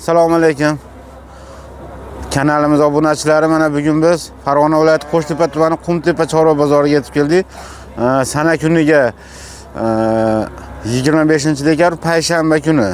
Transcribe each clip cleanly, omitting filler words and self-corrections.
Assalomu alaykum. Kanalimiz obunachilari, mana bugun biz Farg'ona viloyati Qo'shtepa tumani Qumtepa chorva bozoriga yetib keldik. Sana kuniga 25 dekabr payshanba kuni.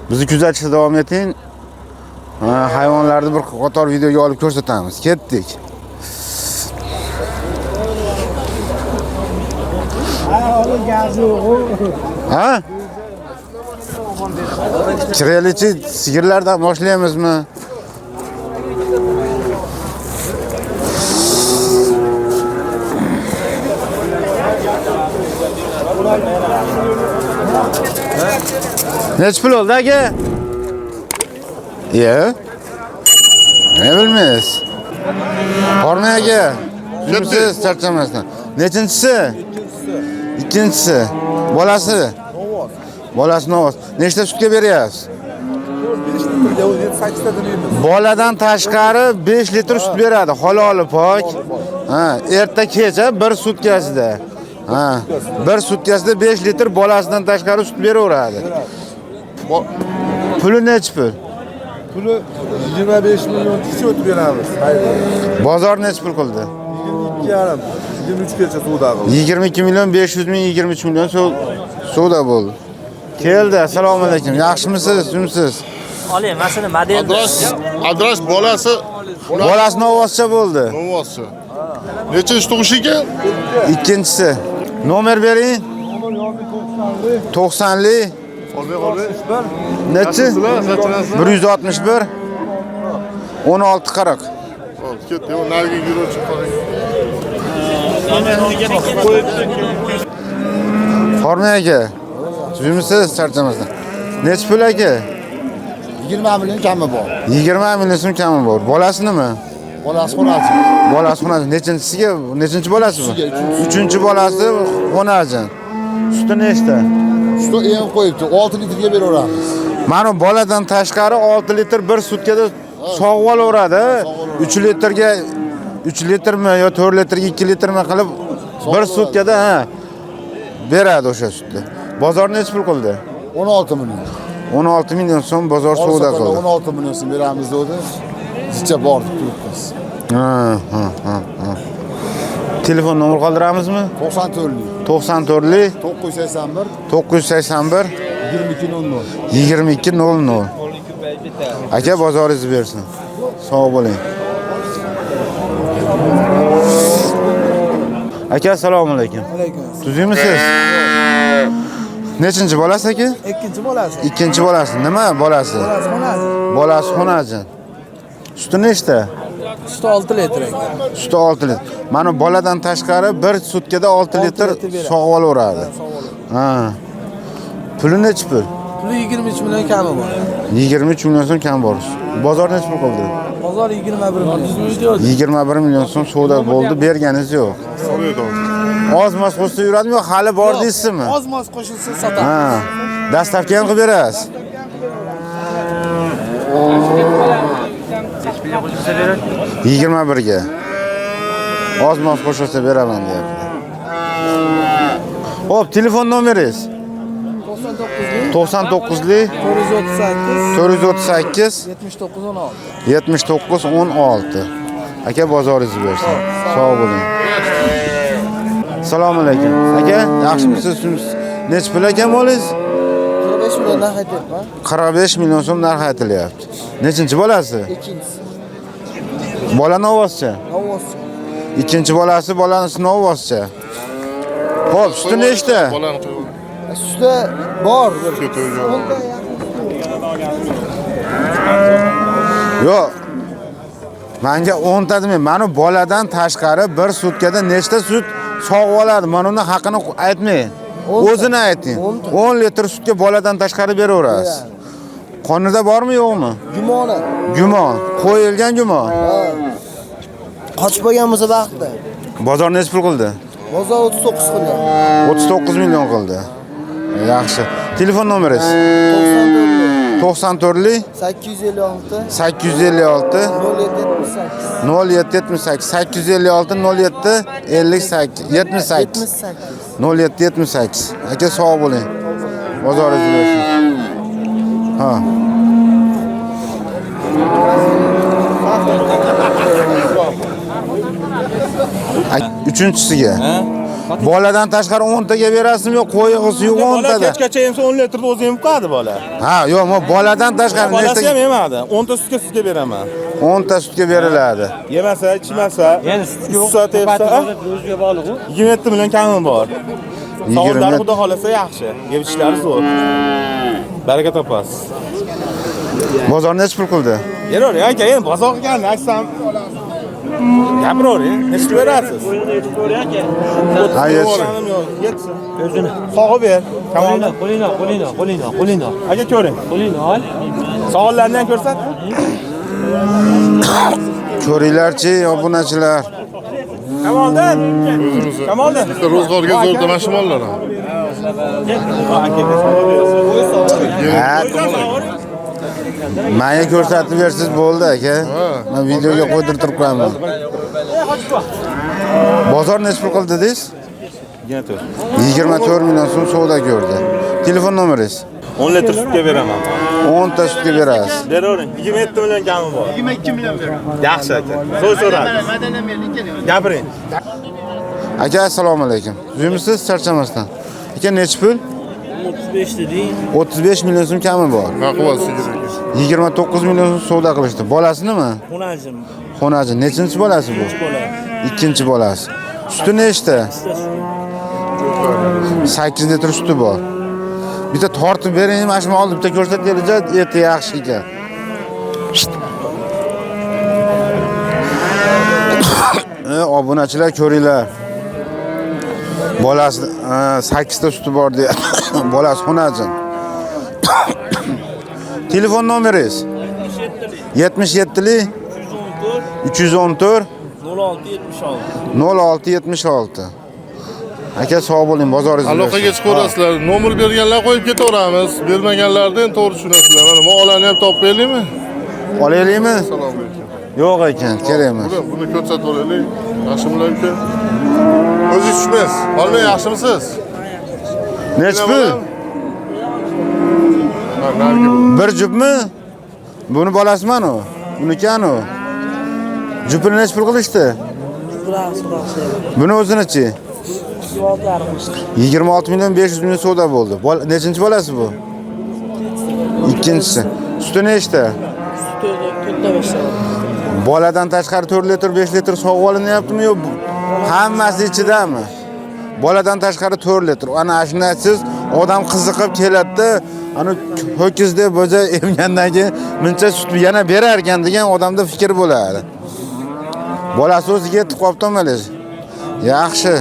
Bizni kuzatishda davom eting. Hayvonlarni bir qator videoga olib ko'rsatamiz. Ketdik. Ha? Chiroylichi sigirlardan boshlaymizmi? Nechi pul oldi aka? Iya. Ne bilmaysiz? Hormang aka. Kimsiz charchamasdan. Nechinchisi? Ikkinchisi. Bolasi? Bolasi Novoz. Nechta sutga beryapsiz? 5 litrga 7-8 ta demaymiz. Boladan tashqari 5 litr sut beradi, haloli pok. Ha, erta kecha bir sutkasida. Ha, bir sutkasida 5 litr bolasidan tashqari sut beraveradi. Puli nechi pul? Puli 25 million kishi o'tib beramiz. Bozor nechi pul qildi? 22,5, 23 gacha savdo qildi. 22 million 500 ming, 23 million savdo bo'ldi. Keldi. Assalomu alaykum. Yaxshimisiz? Kimsiz? Oling, mana model. Adres bolasi. Bolasi Novvozcha bo'ldi. Novvozcha. Nechinchi tug'ish ekan? Ikkinchisi. Nomer bering. 90lik. Nechi? 161 16 40. Ketdi, o narigi yuruvchi qarang. Hormang aka. Tuzimisiz charchamasdan. Nechi pul aka? 20 million kami bor. 20 million so'm kami bor. Bolasi nima? Bolasi xonajin. Bolasi xonajin. Nechinchisiga? Nechinchi bolasi bu? Uchinchi bolasi xonajin. Suti nechta? Suti em qo'yibdi. 6 litrga beraveramiz. Mana boladan tashqari 6 litr bir sutkada sog'ib olaveradi. 3 litrga 3 litrmi yo 4 litrga 2 litrmi qilib bir sutkada ha beradi o'sha sutni. Bozor necha pul qildi? 16 million. 16 million so'm bozor savdo qildi. 16 million so'm beramiz dedi. Zicha bordik turibmiz. Ha, ha, ha, ha. Telefon nomer qoldiramizmi? 94lik. 94lik 981 981 2200. 2200. Aka bozoringizni bersin. Sog' bo'ling. Aka assalomu alaykum. Alaykum assalom. Tuzukmisiz? Nechinchi bolasi aka? Ikkinchi bolasi. Ikkinchi bolasi. Nima bolasi? Bolasi xonajin. Bolasi xonajin. Suti nechta? Suti 6 litr aka. Suti 6 litr. Mana boladan tashqari bir sutkada 6 litr sog'ib olaveradi. Ha. Puli nechi pul? Puli 23 million kami bor. 23 million so'm kam bor. Bozor nechi pul qildi? Bozor 21 million. 21 million so'm savdo bo'ldi, berganingiz yo'q. Oz-moz qo'shsa yuradimi yo hali bor deysizmi? Oz-moz qo'shilsa sotamiz. Ha. Dastavka ham qilib berasiz. 21 ga. Oz-moz qo'shilsa beraman deyapti. Xo'p, telefon nomeringiz? 99lik 99lik 438 438 79 16. 79 16. Aka bozoringizni bersin. Sog' bo'ling. Assalomu alaykum. Aka, yaxshimisiz? Nechi pul ekan molingiz? 45 million narx aytyapman. 45 million so'm narx aytilyapti. Nechinchi bolasi? Ikkinchisi. Bola Novvozcha. Novvozcha. Ikkinchi bolasi bolasi Novvozcha. Xo'p, suti nechta? Bolani qo'yib. Suti bor. Yo'q. Menga 10 ta demang. Mana boladan tashqari bir sutkada nechta sut sog'ib oladi? Mana uni haqini aytmang. O'zini ayting. 10 litr sutga boladan tashqari beraverasiz. Qonida bormi, yo'qmi? Gumoni. Gumon. Qo'yilgan gumon. Qochib bo'lgan bo'lsa baxtli. Bozor necha pul qildi? Bozor 39 qilgan. 39 million qildi. Yaxshi. Telefon nomeringiz? 94lik 94lik 856 856 07 78. 07 78 856 07 58 78 78. 07 78. Aka sog' bo'ling. Bozoringiz bersin. Ha. Uchinchisiga. Boladan tashqari 10 taga berasizmi yo qo'yig'isi yo'q 10 Bola tada? kechgacha emsa 10 litrni o'zi emib qo'yadi bola. Ha, yo'q, men boladan tashqari Bolasi ham nechta emadi. 10 ta sutga sizga beraman. 10 ta sutga beriladi. Yemasa, ichmasa, Endi sutga uch soat emsa, o'ziga bog'liq u. 27 million kami bor. Sog'liqlari 27. xudo xolasa yaxshi. Yeb ichishlari zo'r. Baraka topasiz. Bozor necha pul qildi? Beravering aka, endi bozor qilganini aytsam gapiravering. Necha berasiz? Ha, yetsin. Yo'q, yetsin. O'zini. Sog'ib ber. Qo'lingni, Kamolni. qo'lingni, qo'lingni, qo'lingni, qo'lingni. Aka ko'ring. Qo'lingni ol. Sog'inlarni ham ko'rsat. Ko'ringlarchi, obunachilar. Kamoldan. O'zimizni. Kamoldan. Bitta ro'zg'orga zo'r mana shu mollar. Akaga sog'ib ber. Ha, menga ko'rsatib bersiz bo'ldi aka. Men videoga qo'ydirib qo'yaman. Bozor necha pul qildi dedingiz? 24. 24 million so'm savdo ko'rdi. Telefon nomeringiz? 10 litr sutga beraman. 10 ta sutga berasiz. Beravering. 27 million kami bor. 22 million beraman. Yaxshi aka. So'z so'radi. Gapiring. Aka, assalomu alaykum. Tuzukmisiz charchamasdan? Aka, necha pul? 35 deding. 35 million so'm kami bor. Nima qilyapsiz sigir aka? 29 million so'm savdo qilishdi. Bolasi nima? Xunajim. Xonaji. Nechinchi bolasi bu? Bola. Ikkinchi bolasi. Suti nechta? 8 litr suti bor. Bitta tortib bering, mana shu molni bitta ko'rsatib eti yaxshi ekan. Obunachilar ko'ringlar. Bolasi 8 ta suti bor deyapti. Bolasi xunajin. Telefon nomeringiz? 77 314 06 76. 0676. Aka sog' bo'ling, bozoringiz Aloqaga chiqaverasizlar. Nomer berganlar qo'yib ketaveramiz. Bermaganlardan to'g'ri tushunasizlar. Mana bu olani ham topib beraylikmi? Olaylikmi? Assalomu alaykum. Yo'q ekan, kerak emas. Buni ko'rsatib olaylik. Yaxshimilar uka? O'zingiz tushmas. Olmay yaxshimisiz? Nechi pul? Ha, narigi bu. Bir jupmi? Buni bolasimi u? Uniki anu. Jupini nechi pul qilishdi? Buni o'zinichi? 26 million 500 ming savdo bo'ldi. Nechinchi bolasi bu? Ikkinchisi. Suti nechta? Boladan tashqari 4 litr, 5 litr sog'ib olinyaptimi yo hammasi ichidami? Boladan tashqari 4 litr. Ana shuni aytsiz, odam qiziqib keladi-da, ana ho'kiz deb bo'ja emgandan keyin buncha sut yana berar ekan degan odamda fikr bo'ladi. Bolasi o'ziga yetib qolibdi malaj. Yaxshi.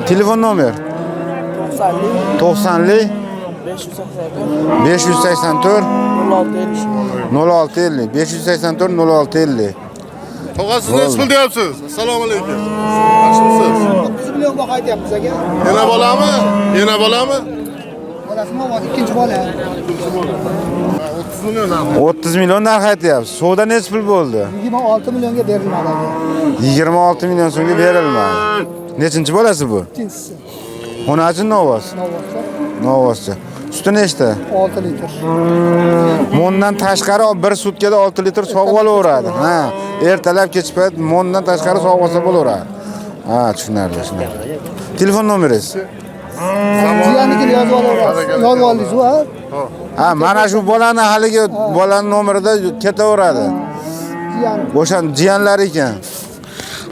Telefon nomer 90 584 0650 584 0650. Tog'a siz nechi pul deyapsiz? Assalomu alaykum. Yaxshimisiz? 30 million baho aytyapmiz aka. Yana bolami? Yana bolami? Bolasimi ovoz ikkinchi bola. Ha, 30 million narxi. 30 million narx aytyapsiz. Savdo nechi pul bo'ldi? 26 millionga berilmadi aka. 26 million so'mga berilmadi. Nechinchi bolasi bu? Ikkinchisi. Xonajin Novoz. Novvoscha Novvozcha. Suti nechta? 6 litr. Mondan tashqari bir sutkada 6 litr sog'ib olaveradi. Ha, ertalab kech payt mondan tashqari sog'ib olsa bo'laveradi. Ha, tushunarli, tushunarli. Telefon nomeringiz? Jiyannikini yozib olaverasiz. Yozib oldingiz u, ha? Ha, mana shu bolani haligi bolani nomerida ketaveradi. Jiyani. O'shan jiyanlar ekan.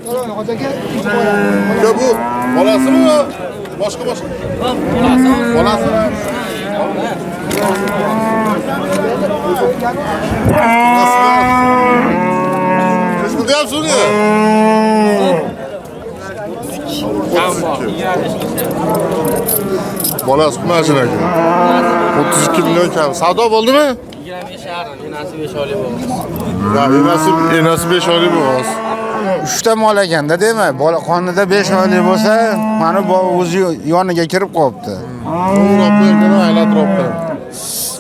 Salom hoji aka, ikkinchi bola. Uka bu bolasimi yo boshqa boshqa? Bolasimi? Nechi pul deyapsiz uni? 32. Bolasi xunajin aka. 32 million kam. Savdo bo'ldimi? 25 yarim, enasi 5 oylik bo'ldi. Ya, enasi 5 oylik bo'lgan. 3 ta mol ekanda, demak, bola qonida 5 oylik bo'lsa, mana bu o'zi yoniga kirib qolibdi. To'g'ri olib qo'ying, buni aylantirib olib qo'ying.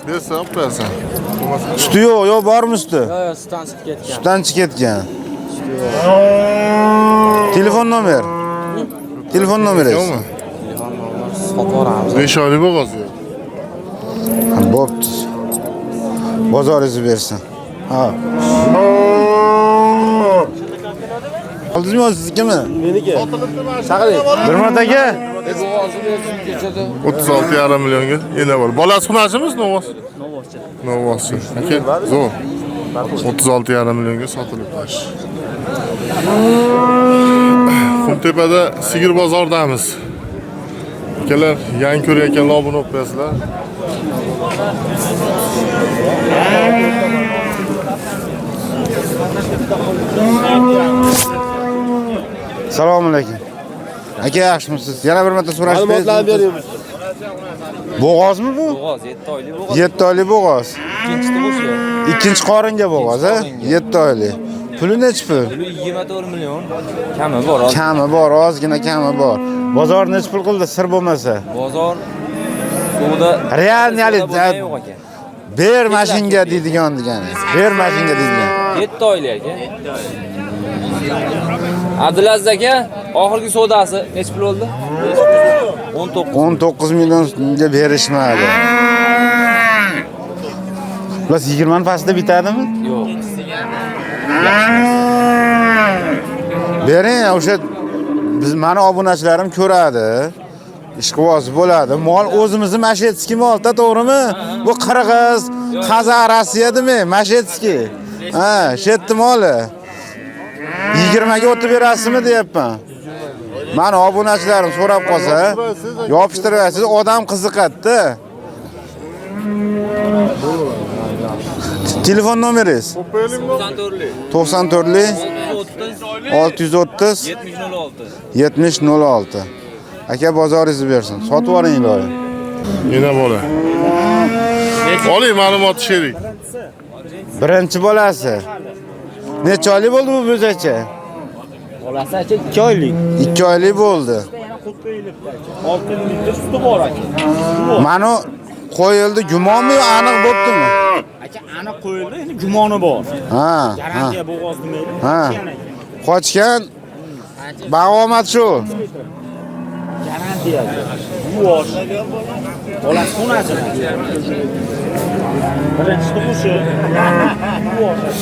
Bersa olib qo'yasan. Bo'lmasa Suti yo'q, yo'q bormi suti? Yo'q, yo'q, sutdan chiqib ketgan. Sutdan chiqib ketgan. Telefon nomer. Telefon nomeringiz. yo'qmi? Sotib yuboramiz. 5 oylik bo'lgan. Bo'pti. Bozoringizni bersin. Ha. Oldingizmi yo siznikimi? Meniki. Dilmurod aka, 36,5 millionga ena bor. Bolasi xunashimiz Novvos? Novvoschi. Novvoschi. Aka, zo'r. 36,5 millionga sotilibdi. Qumtepada sigir bozoridamiz. Akalar, yangi ko'rayotganlar obuna bo'lib qo'yasizlar. Assalomu alaykum. Aka, yaxshimisiz? Yana bir marta so'rashib Ma'lumotlarni bering. Bo'g'ozmi bu? Bo'g'oz, 7 oylik bo'g'oz. 7 oylik bo'g'oz. Ikkinchi tug'ish yo'q. Ikkinchi qoringa bo'g'oz, a? 7 oylik. Puli nechi pul? Puli 24 million. Kami bor hozir. Kami bor, ozgina kami bor. Bozor nechi pul qildi sir bo'lmasa? Bozor suvda Realni hali suvda yo'q ekan. Ber mashinga deydigan degani. Ber mashinga deydigan. 7 oylik aka. Abdulaziz aka, oxirgi savdosi nechi pul bo'ldi? 19. 19 millionga berishmadi. Xullas 20 ni pastida bitadimi? Yo'q. Bering, o'sha biz mani obunachilarim ko'radi. Ishqiboz bo'ladi. Mol o'zimizni Mashetskiy molda, to'g'rimi? Bu qirg'iz, Qazaq, Rossiya demay, Mashetskiy. Ha, shetdi moli. 20 ga o'tib berasizmi deyapman. Mani obunachilarim so'rab qolsa, yopishtirasiz, odam qiziqadi-da. Telefon nomeringiz? 94lik. 94 630 7006. 7006. Aka bozoringizni bersin. Sotib yuboring iloyim. Ena bola. Oling ma'lumot sherik. Birinchi bolasi. Necha oylik bo'ldi bu bo'zacha? Bolasi aka 2 oylik. 2 oylik bo'ldi. 6 litr suti bor aka. Mana qo'yildi, gumonmi yo aniq bo'ptimi? Aka aniq qo'yildi, endi gumoni bor. Ha, ha. Garantiya bo'g'oz demaydi. Ha. Qochgan bag'omat shu. Garantiya. Yuvosh. Bolasi xonasi. Birinchi tug'ishi. Yuvosh.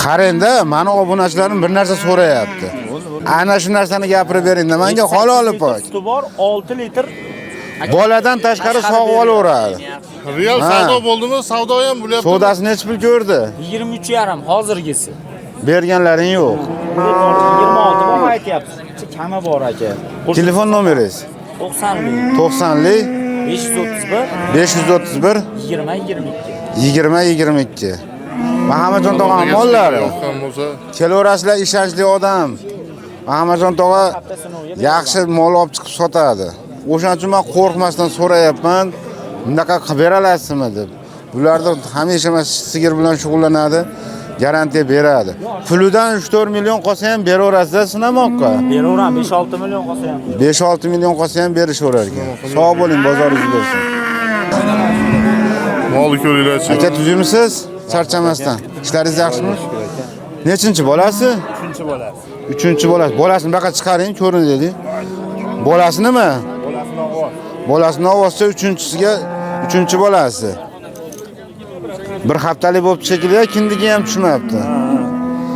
Qarang-da, mani obunachilarim bir narsa so'rayapti. Ana shu narsani gapirib bering-da menga haloli pok. Suti bor, 6 litr. Boladan tashqari sog'ib olaveradi. Real Ha. savdo bo'ldimi? Savdo ham bo'lyapti. Savdasi nechi pul ko'rdi? 23,5 hozirgisi. Berganlaring yo'q. 26 bor aytyapsiz. Kami bor aka. Telefon nomeringiz? 90lik 90lik 531 531 20 22. 20 22. Mahammadjon tog'am mollari. Yoqqan bo'lsa, Kelaverasizlar, ishonchli odam. Mahammadjon tog'a yaxshi mol olib chiqib sotadi. O'shaning uchun men qo'rqmasdan so'rayapman, bunaqa qilib bera olasizmi deb. Bularda hamisha mana sigir bilan shug'ullanadi, garantiya beradi. Pulidan 3-4 million qolsa ham beraverasizlar sinamoqqa. Beraverам 5-6 million qolsa ham. 5-6 million qolsa ham berishaverar ekan. Sog' bo'ling, bozoringiz bersin. mol ko'ringlarchi. Aka tuzukmisiz? Charchamasdan. Ishlaringiz yaxshimi? Nechinchi bolasi? Uchinchi bolasi. Uchinchi bolasi. Bolasini baqa chiqaring, ko'rin dedi. Bolasi nima? Bolasi Novvoscha uchinchisiga uchinchi bolasi. Bir haftalik bo'libdi shekilli, kindigi ham tushmabdi.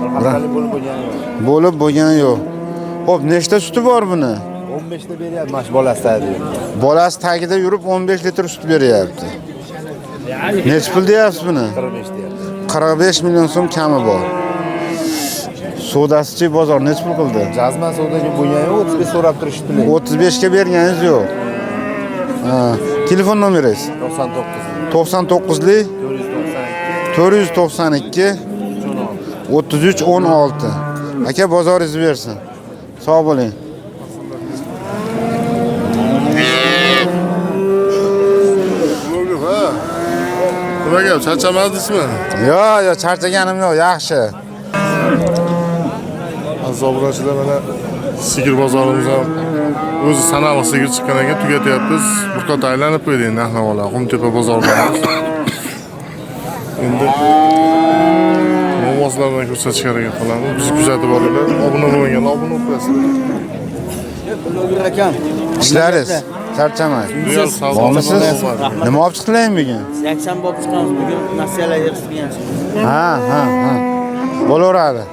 Bir haftalik bo'lib bo'lgani yo'q. Bo'lib bo'lgani yo'q. Xo'p, nechta suti bor buni? 15 ta beryapti mana shu bolasi tagida. Bolasi tagida yurib 15 litr sut beryapti. Nechi pul deyapsiz buni? 45 deyapti. 45 million so'm kami bor. Savdasichi bozor nechi pul qildi? Jazman savdoga bo'lgani yo'q, 35 so'rab turishdi. 35 ga berganingiz yo'q. Ha, telefon nomeringiz? 99 99lik 492 492 33 16. Aka bozoringizni bersin. Sog' bo'ling. Ha. Nima gap, charchamadingizmi? Yo'q, yo'q, charchaganim yo'q, yaxshi. Aziz obunachilar, mana sigir bozorimiz ham o'zi sanali sigir chiqqan ekan, tugatyapmiz. Bir qat aylanib qo'ydik narx-navolar Qumtepa bozoridamiz. Endi novvoslardan ko'rsatishga harakat qilamiz. Bizni kuzatib boringlar. Obuna bo'lmaganlar obuna bo'lib qo'yasizlar. Bloger akam. Ishlaringiz charchamang. Real savdo Bormisiz? bozori. Nima olib chiqdilar bugun? Yakshanba olib chiqamiz bugun nasiyalar yig'ishtirgan. Ha, ha, ha. Bo'laveradi.